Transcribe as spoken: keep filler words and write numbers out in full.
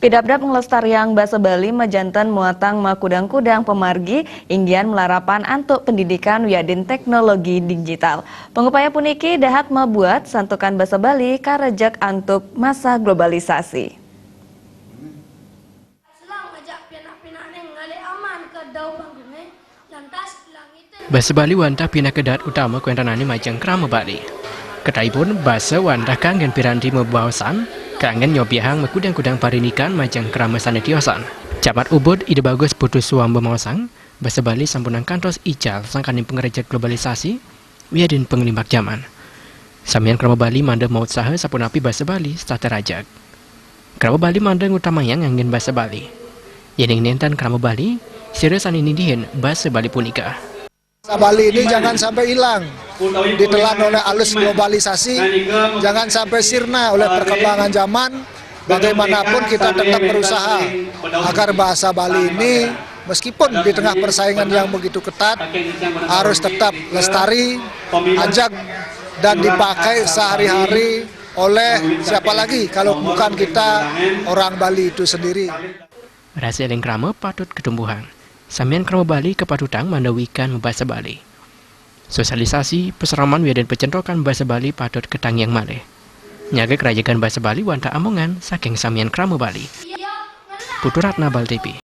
Idap-dap nglestariang basa Bali majanten muatang makudang-kudang pamargi inggian malarapan antuk pendidikan wiadin teknologi digital. Pangupaya puniki dahat mabuat santukan basa Bali karejek antuk masa globalisasi. Basa Bali wantah pinaka dahat utama kawéntenané majeng krama Bali. Kataipun, basa wantah kanggén piranti mabaosan, kanggén nyobiahang makudang-kudang parindikan majeng krama sané tiosan. Camat Ubud Ida Bagus Putu Suwamba maosang, basa Bali sampunang kantos ical sangkaning pangrejek globalisasi wiadin panglimbak jaman. Samian krama Bali mangda mautsaha sapunapi basa Bali setata rajeg. Krama Bali mangda ngutamayang nganggén basa Bali. Yéning nénten krama Bali, sira sané nindihin basa Bali punika. Basa Bali ini jangan sampai hilang, ditelan oleh arus globalisasi, jangan sampai sirna oleh perkembangan zaman. Bagaimanapun kita tetap berusaha agar bahasa Bali ini meskipun di tengah persaingan yang begitu ketat harus tetap lestari, ajak dan dipakai sehari-hari oleh siapa lagi kalau bukan kita orang Bali itu sendiri. Rasa éling krama patut katumbuhang. Samian krama Bali kapatutang mangda wikan mabasa Bali. Sosialisasi, pasraman wiadin pacentokan basa Bali patut katangiang malih. Nyaga karajegan basa Bali wantah amongan saking samian krama Bali. Putu Ratna, Bali T V.